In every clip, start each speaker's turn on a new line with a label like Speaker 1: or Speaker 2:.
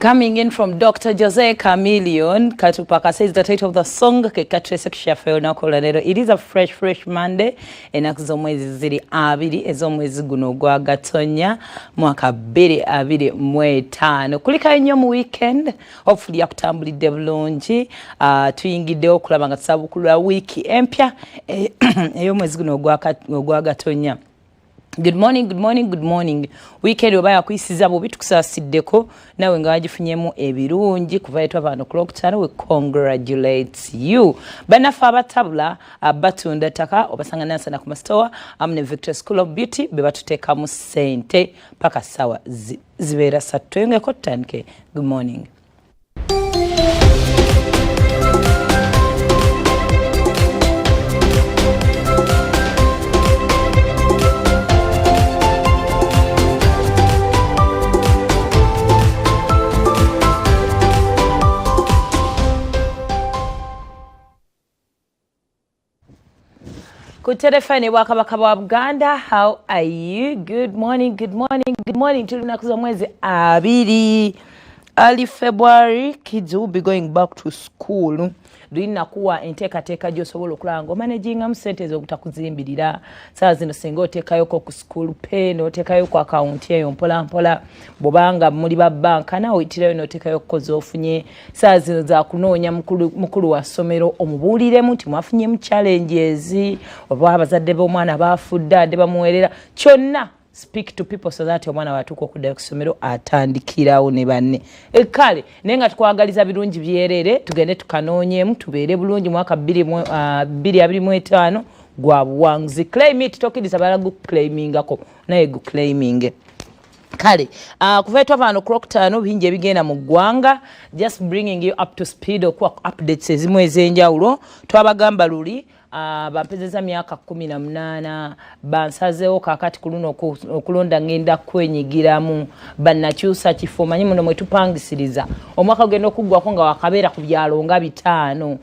Speaker 1: Coming in from Dr. Jose Chameleone, Katupaka says the title of the song, Kekatwese kushafe olunaku olwaleero. It is a fresh, fresh Monday. Ennaku z'omwezi ziri 20 ez'omwezi guno ogwa Gatonya, mwaka 2025. Kulikayo nnyo mu weekend, hopefully yakutambulidde bulungi. Tuyingiddewo okulaba nga tusabukulula wiiki empya ey'omwezi guno ogwa Gatonya. Good morning, good morning, good morning. Weekend oba yakuyisiza bubi tukusaasiddeko nawe nga wagifunyemu ebirungi kuva etwa wano ku Lwokutaano, we congratulate you. Bannaffe abatabula batunda ttaka obasanga Nansana ku masitowa amu ne Victoria School of Beauty be batuteekamu ssente paka ssaawa zibeera 3. Tweyongeko tutandike. Good morning. Ku telefone Bwakabaka bwa Buganda, how are you? Good morning, good morning, good morning. Tuli lunaku z'omwezi 20 early February, kids will be going back to school. Lulina kuwa enteekateeka gy'osobola okulaba ng'omanagingamu ssente ez'obutakuzimbirira. Saawa zino singa oteekayoko ku school pay n'oteekayo ku akawunti eyo mpola mpola, bw'obanga muli ba bbanka naawe oyitirayo n'oteekayo kuko z'ofunye. Saawa zino za kunoonya mukulu wa ssomero omubuuliremu nti mwafunyemu challenges, oba abazadde b'omwana baafudde adde bamuweerera, kyonna speak to people so that omwana watuuka okuddayo ku ssomero atandikirawo ne banne. Kale naye nga tukwagaliza birungi byerere, tugende tukanoonyeemu tubeere bulungi mwaka 2025 gwa buwanguzi. Claim it, tokkiriza balala guclaimingako naye guclaiminge. Kale kuva etwava wano ku Lwokutaano bingi ebigenda mu ggwanga, just bringing you up to speed okuwa updates ezimu ez'enjawulo. Twabagamba luli bampezeza myaka 18 bansazeewo kaakati ku luno okulonda ngenda kwenyigiramu bannakyusa kifo. Manyi muno mwe tupangisiriza omwaka gugenda okuggwako nga wakabeera ku byalo nga 5.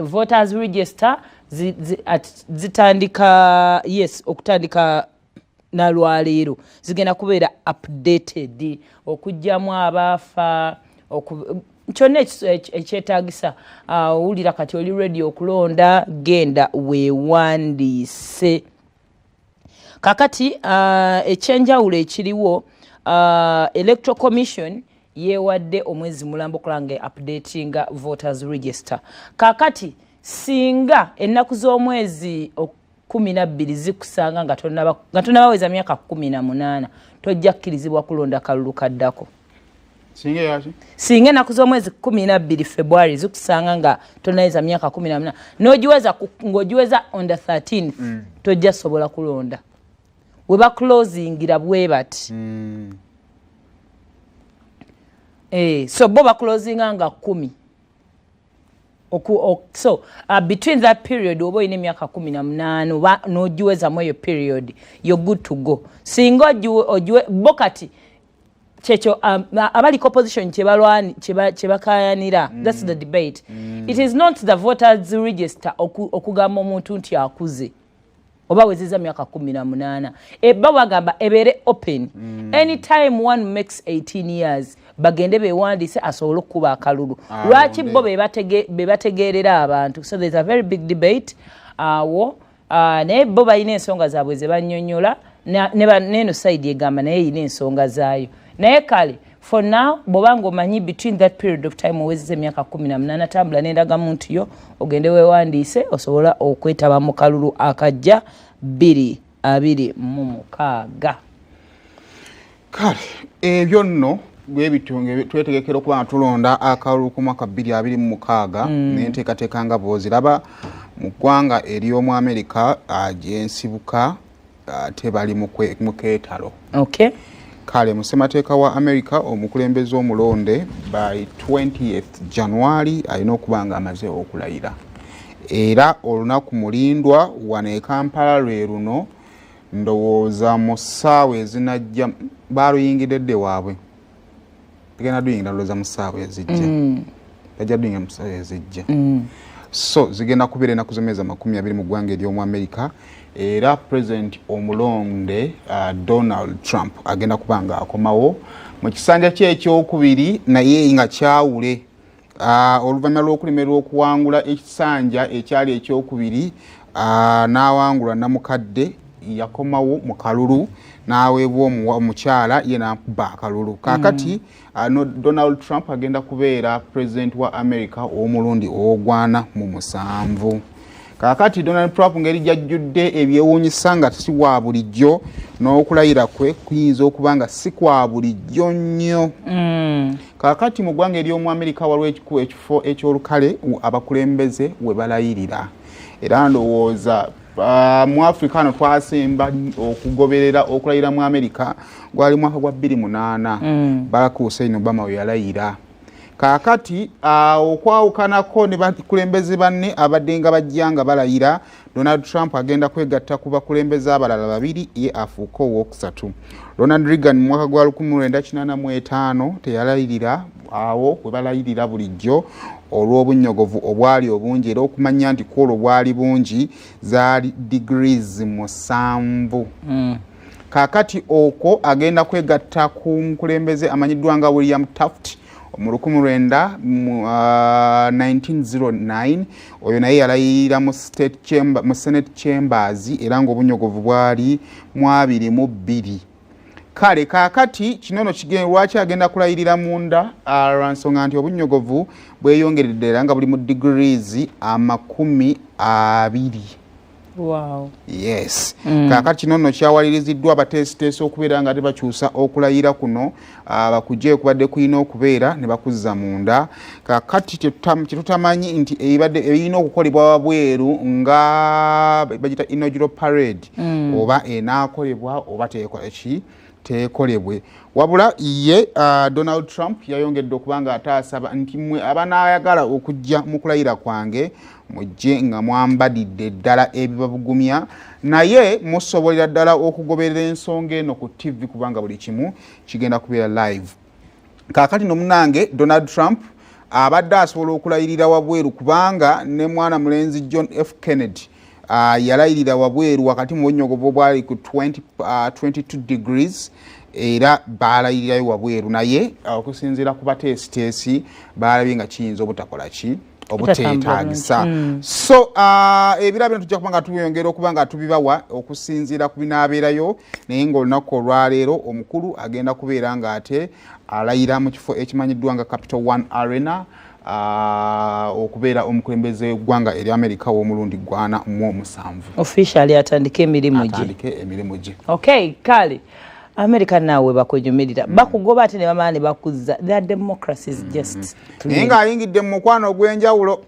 Speaker 1: Voters register zitandika, yes, okutandika nalwaleero zigenda kubeera updated okugyamu abaafa kyonna ekyetaagisa. Owulira kati oli ready okulonda, genda weewandiise. Kakati ekyenjawulo ekiriwo, Electoral Commission yeewadde omwezi mulamba okulaba nga updatinga voters register. Kakati singa ennaku z'omwezi 12 zikusanga nga tonnabaweza myaka 18, tojja kukkirizibwa kulonda kalulu kaddako. Singa ennaku z'omwezi 12 February zikusanga nga tonnaweza myaka 18 n'ogiweza ng'ogiweza on the 13th, tojja sobola kulonda. We baclosingira bwe bati. So bo baclosinga nga 10. So between that period oba olina emyaka 18 oba n'ogiwezamu eyo period, you're good to go. Singa ogiwe bo kati kyekyo abaliko opposition kyebakayanira. That's the debate. It is not the voters register okugamba omuntu nti akuze oba wezeza myaka 18. Eba bagamba ebeere open. Anytime one makes 18 years bagende bewandiise asobole okukuba akalulu. Lwaki bo be bategeerera abantu? So there's a very big debate awo. Naye bo balina ensonga zaabwe ze bannyonnyola, neno side egamba naye erina ensonga zaayo. Naye kale for now bw'obanga omanyi between that period of time owezeza emyaka 18, tambula n'endagamuntu yo ogende weewandiise osobola okwetaba mu kalulu akajja 2026.
Speaker 2: Kale ebyo nno bwe bityo nga twetegekera okuba nga tulonda akalulu ku mwaka 2026 n'enteekateeka nga bw'oziraba mu ggwanga ery'omu Amerika gyensibuka ate bali mu keetalo. Kale mu ssemateeka wa America omukulembeze omulonde by 20th January alina okuba nga amaze okulayira, era olunaku mulindwa wano e Kampala lwe luno. Ndowooza mu ssaawa ezinajja baluyingidde dde waabwe, bagenda duyingira ndowooza mu ssaawa ezijja, bajja duyingira mu ssaawa ezijja. So zigenda kubeera ennaku z'omwezi 20 mu ggwanga ery'omu America. Era President omulonde Donald Trump agenda kuba nga akomawo mu kisanja kye ekyokubiri, naye nga kyawule oluvannyuma lw'okulemerwa okuwangula ekisanja ekyali ekyokubiri n'awangulwa namukadde. Yakomawo mu kalulu n'aweebwa omukyala ye n'akuba akalulu. Kaakati no, Donald Trump agenda kubeera president wa America ow'omulundi 97. Kaakati Donald Trump ngeri gyajjudde ebyewuunyisa nga si wa bulijjo, n'okulayira kwe kuyinza okuba nga si kwa bulijjo nnyo. Kaakati mu ggwanga ery'omu Amerika waliwo ekifo ekyolukale abakulembeze we balayirira, era ndowooza mu Africa ano twasemba okugoberera okulayira mu Amerika gwali mwaka gwa 2008, Barack Hussein Obama we yalayira. Kaakati okwawukanako ne bakulembeze banne abadde nga bajja nga balayira, Donald Trump agenda kwegatta ku bakulembeze abalala babiri, ye afuuke owokusatu. Ronald Reagan mu mwaka gwa 1985 teyalayirira awo we balayirira bulijjo olw'obunnyogovu obwali obungi, era okumanya nti kwolwo bwali bungi, zaali degrees 7. Kaakati okwo agenda kwegatta ku mukulembeze amanyiddwa nga William Taft mu 1909. Oyo naye yalayirira mu state chamber, mu Senate chambers, era ng'obunyogovu bwali mu 22. Kale kaakati kino no lwaki agenda kulayirira munda? Lwa nsonga nti obunyogovu bweyongeredde era nga buli mu degrees 20. Yes. Kaakati kino nno kyawaliriziddwa abateesiteesi okubeera nga tebakyusa okulayira kuno, bakugye kubadde kulina okubeera ne bakuzza munda. Kaakati kyetutamanyi nti ebibadde ebirina okukolebwa wabweru nga bagita inaugural parade, oba enaakolebwa oba tekola ki, tekolebwe. Wabula ye Donald Trump yayongedde okuba nga ataasaba nti mmwe abanaayagala okujja mu kulayira kwange, mujje nga mwambadidde ddala ebibabugumya, naye musobolera ddala okugoberera ensonga eno ku TV, kubanga buli kimu kigenda kubeera live. Kaakati no munange Donald Trump abadde asobola okulayirira wabweru, kubanga ne mwana mulenzi John F Kennedy yalayirira wabweru wakati mu bunyogovu obwali ku 22 degrees, era balayirirayo wabweru. Naye okusinziira ku bateesiteesi, balabye nga kiyinza obutakola ki, obuteetagisa. So ebira bino tujja kuba nga tubiyongera okuba nga tubibawa okusinziira ku binaabeerayo, naye ng'olunaku olwaleero omukulu agenda kubeera ng'ate alayira mu kifo ekimanyiddwa nga Capital One Arena, okubeera omukulembeze w'eggwanga erya Amerika w'omulundi 47.
Speaker 1: Officially atandike emirimu gye.
Speaker 2: Atandike emirimu gye.
Speaker 1: Okay, kale America naawe bakunyumirira, bakugoba ate ne bamala ne bakuzza. Their democracy is just
Speaker 2: Naye ng'ayingidde mu mukwano ogw'enjawulo.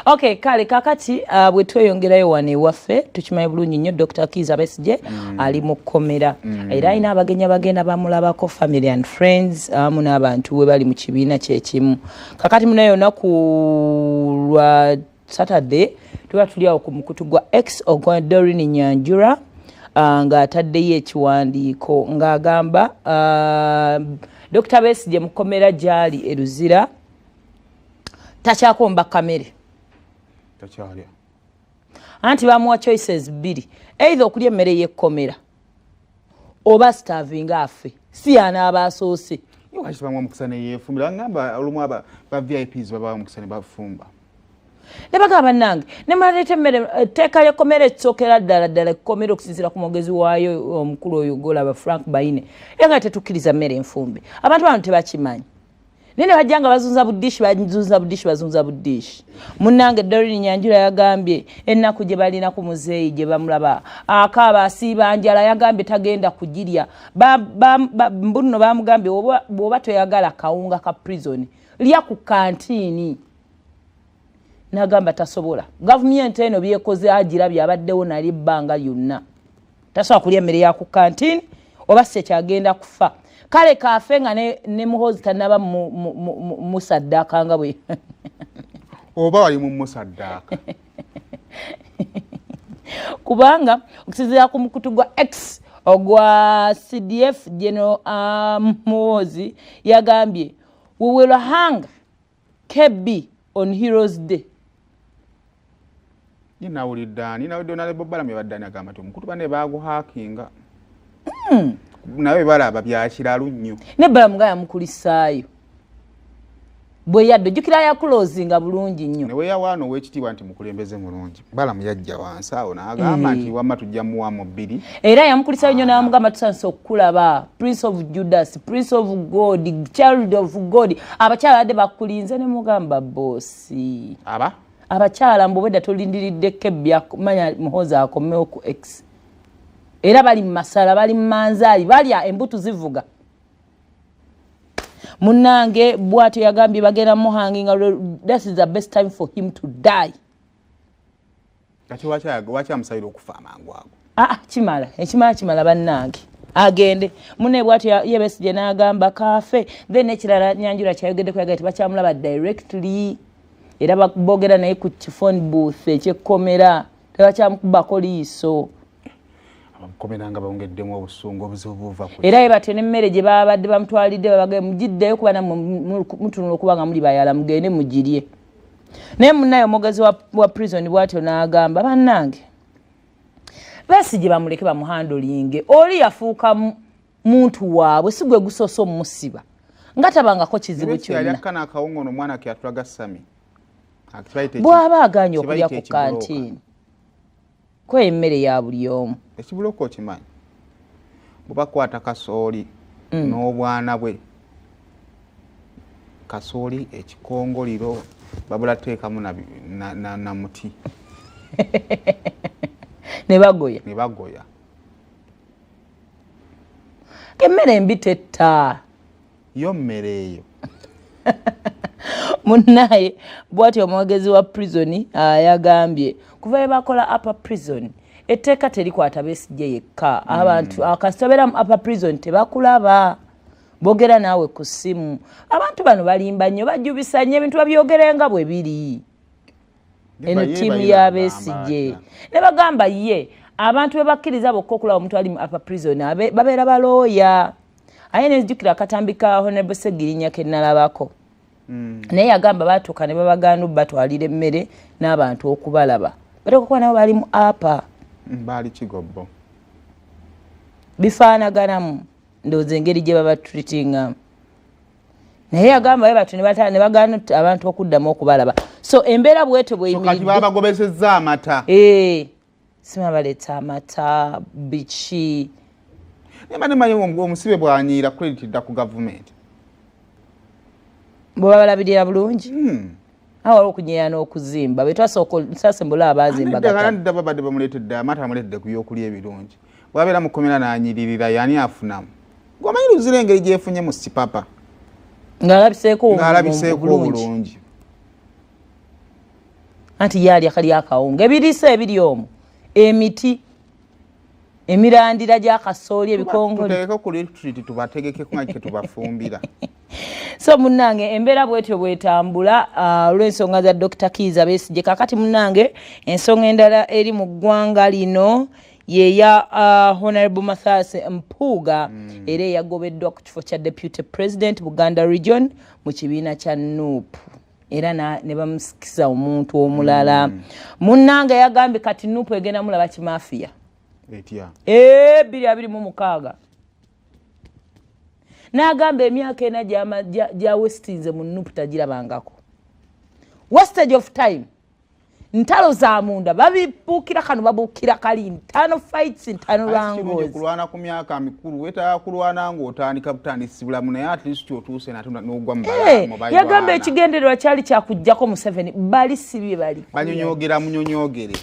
Speaker 1: Okay, kale kakati bwe tweyongerayo wano ewaffe, tukimanyi bulungi nnyo Dr Kiiza Besigye ali mu kkomera, era alina abagenyi abagenda bamulabako, family and friends awamu n'abantu we bali mu kibiina kyekimu. Kakati munaye olunaku lwa Saturday tuba tuli awo ku mukutu gwa X ogwa Doreen Nyanjura, ng'ataddeyo ekiwandiiko ng'agamba Dr Besigye mu kkomera gy'ali e Luzira takyakomba kamere.
Speaker 2: Takyalya.
Speaker 1: Anti bamuwa choices bbiri, either okulya emmere y'ekkomera oba starvinga afe, si yanaaba asoose.
Speaker 2: Lwaki bamuwa omukisa neyeefumbira? Ngamba olumu aba ba VIPs babawa omukisa ne bafumba.
Speaker 1: Ne bagamba, bannange, ne maleeta emmere. Etteeka ly'ekkomera ekisookera ddala ddala, ekkomera okusinziira ku mwogezi waayo omukulu oyo golaba Frank Baine, era nga tetukkiriza mmere enfumbe. Abantu bano tebakimanyi, naye ne bajja nga bazunza budishi, bazunza budishi, bazunza budishi. Munnange Doreen Nyanjura yagambye ennaku gye balina ku muzeeyi, gye bamulaba akaaba, asiiba njala. Yagambye tagenda kugirya. Mbuno bamugambye, bw'oba toyagala kawunga ka prison, lya ku kantiini. Nagamba tasobola. Gavumenti eno byekoze agirabye, abaddewo nali ebbanga lyonna tasobola kulya emmere ya ku kantiini, oba si kyagenda kufa. Kale kafe nga ne Muhoozi tanaba musaddaaka nga bwe
Speaker 2: Oba wali mu musaddaaka.
Speaker 1: Kubanga okusinziira ku mukutu gwa X ogwa CDF General Muhoozi, yagambye, "We will hang KB on Heroes Day."
Speaker 2: Ye nawulidde ani, nawulidde Honorable Balaam yabadde ani agamba nti omukutu banne baaguhackinga. Naye balaba bya kiralu nnyo.
Speaker 1: Ne Balaam nga yamukulisaayo bwe yadde, ojjukira yakulozinga bulungi nnyo.
Speaker 2: Ne weyawaana ow'ekitiibwa nti mukulembeze mulungi, Balaam yajja wansi awo n'agamba nti wamma tujja muwa mu bbiri.
Speaker 1: Era yamukulisayo nnyo n'amugamba, "Tusanyuse okukulaba, Prince of Judas, Prince of God, child of God. Abakyala badde bakulinze." Ne mugamba, "Boss."
Speaker 2: Aba
Speaker 1: Abakyala mbu obwedda tolindiridde kebbya manya Muhoozi akomewo ku X, era bali mu masala, bali mu manzaali, balya embutu zivuga. Munnange bwatyo yagambye bagenda muhanginga, that is the best time for him to die.
Speaker 2: Kati waki amusabira okufa amangu ago?
Speaker 1: Aa, kimala, ekimala kimala, bannange, agende. Munne bwatyo ye Besigye n'agamba kaafe. Then ekirala nyanjula kyayogeddeko, yagambye tebakyamulaba directly, era boogera naye ku kiphone booth ekyekkomera, tebakyamukubako liiso.
Speaker 2: Abamukomera nga bawongeddemu obusungu, obuzibu buva ku
Speaker 1: Era ye batyo n'emmere gye babadde bamutwalidde, babagaye, "Mugiddeyo, kuba nammwe mutunula okuba nga muli bayala, mugende mugirye." Naye munnaye omwogezi wa prison bw'atyo n'agamba, bannange, Besigye bamuleke bamuhandlinge, oli yafuuka muntu waabwe, si gwe gusoose omumusiba nga tabangako kizibu
Speaker 2: yali
Speaker 1: kyonna.
Speaker 2: Akkana akawunga, ono omwana ke yatulaga Sami.
Speaker 1: Bw'aba aganye okulya
Speaker 2: Kibayita
Speaker 1: ku
Speaker 2: ekibulooka.
Speaker 1: Kantiini ko emmere ya buli omu.
Speaker 2: Ekibulooka okimanyi, bwe bakwata kasooli n'obwana bwe kasooli, ekikongoliro babula teekamu na muti.
Speaker 1: Ne bagoya.
Speaker 2: Ne bagoya.
Speaker 1: Emmere embi tetta.
Speaker 2: Yo mmere eyo.
Speaker 1: Munnaye bw'atyo omwogezi wa prison yagambye kuva bwe bakola upper prison, etteeka terikwata Besigye yekka. Abantu akasita obeera mu upper prison tebakulaba, boogera naawe ku ssimu. Abantu bano balimba nnyo, bajubisa nnyo, ebintu babyogere nga bwe biri. Eno
Speaker 2: Ye
Speaker 1: ttiimu
Speaker 2: bayina
Speaker 1: ya
Speaker 2: kugamba
Speaker 1: Besigye
Speaker 2: atya?
Speaker 1: Ne bagamba ye abantu be bakkiriza bokka okulaba omuntu ali mu upper prison babeera balooya. Aye nenzijukira akatambi ka Honorable Segirinya ke nalabako, naye yagamba batuuka ne babagaana batwalira emmere n'abantu okubalaba, bateeka okuba nabo bali mu upper.
Speaker 2: Baali kigobbo.
Speaker 1: Bifaanaganamu, ndowooza engeri gye babatreatingamu. Naye yagamba be batyo ne bagaana abantu okuddamu okubalaba. So embeera bwetyo
Speaker 2: So kati
Speaker 1: bweyimiridde.
Speaker 2: Babagobesezza amata.
Speaker 1: Eh, sima baleeta amata biki.
Speaker 2: Naye mba nemanyi omusibe bw'anyiira, credit dda ku gavumenti.
Speaker 1: Bwe babalabirira bulungi, awo waliwo okunyeya n'okuzimba betwasooka sasembula abazimba.
Speaker 2: Eddagala ndidda, babadde bamuleetedde amata, bamuleetedde ku byokulya ebirungi. Bwabeera mukomera n'anyiririra, yani afunamu? Gwomanyi Luzira engeri gyefunye mu sipapa.
Speaker 1: Ng'alabiseeko.
Speaker 2: Ng'alabiseeko
Speaker 1: obulungi.
Speaker 2: Obulungi.
Speaker 1: Anti ye alya kali akawunga, ebiriisa ebiri omwo, emiti, emirandira gy'akasooli, ebikongoli.
Speaker 2: Tutegeke ku retreat, tubategekeko nga kyetubafumbira.
Speaker 1: So munnange, embeera bwetyo bwetambula olw'ensonga za Dr Kiiza Besigye. Kakati munnange, ensonga endala eri mu ggwanga lino yeya Honorable Mathias Mpuuga, era eyagobeddwa ku kifo kya deputy president Buganda region mu kibiina kya NUP, era ne bamusikisa omuntu omulala. Munnange yagambye kati NUP egenda mulaba kimafiya.
Speaker 2: Etya?
Speaker 1: 2026. N'agamba emyaka 4 gya westinze mu NUP tagirabangako, wastage of time, ntalo za munda, babibuukira kano, babuukira kali, ntano fights, ntano
Speaker 2: kirungi
Speaker 1: wrangles.
Speaker 2: Kulwana ku myaka mikulu, wetaaga kulwana ng'otandika butandisi bulamu, naye at least otuuse nate n'ogwa mu mu
Speaker 1: Yagamba
Speaker 2: balwana.
Speaker 1: Ekigendererwa kyali kyakuggyako Museveni, bali si bye bali.
Speaker 2: Banyonyogera munyonyogere.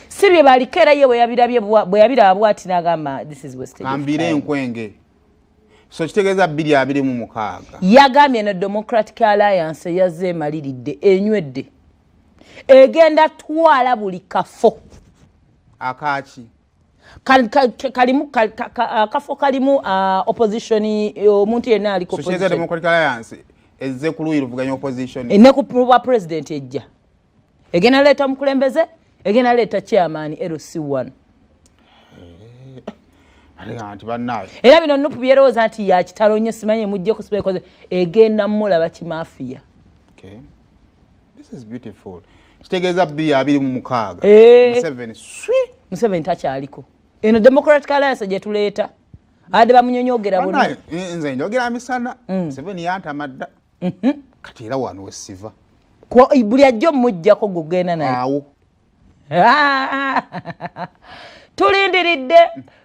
Speaker 1: Si bye baliko. Era ye bwe yabirabye bwe yabiraba bwati n'agamba, "This is wastage of
Speaker 2: Kambire
Speaker 1: time."
Speaker 2: enkwenge. So kitegeeza 2026.
Speaker 1: Yagambye ne Democratic Alliance eyazze emaliridde, enywedde, egenda twala buli kafo.
Speaker 2: Akaki?
Speaker 1: Kalimu akafo kalimu opposition, omuntu yenna ali ku
Speaker 2: So kitegeeza
Speaker 1: opposition.
Speaker 2: Democratic Alliance ezze ku luuyi luvuganya opposition.
Speaker 1: Ne ku bwa president ejja, egenda leeta omukulembeze, egenda leeta chairman LC1.
Speaker 2: Ate nti bannaaye.
Speaker 1: Era bino NUP byerowooza nti yakitalo nnyo, simanyi mujje kusibekoze, egenda mulaba kimafiya.
Speaker 2: Okay. This is beautiful. Kitegeeza 2026
Speaker 1: Eh.
Speaker 2: Museveni swi.
Speaker 1: Museveni takyaliko. Eno Democratic Alliance gye tuleeta, adde bamunyonyogera bonna.
Speaker 2: Bannaye, nze njogera misana, Museveni yantama dda. Kati era wano wesiva.
Speaker 1: Buli ajja omuggyako gugenda naye.
Speaker 2: Awo.
Speaker 1: Tulindiridde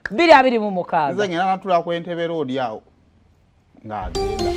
Speaker 1: 2026.
Speaker 2: Nze ngenda natula ku Entebbe Road awo ng'agenda.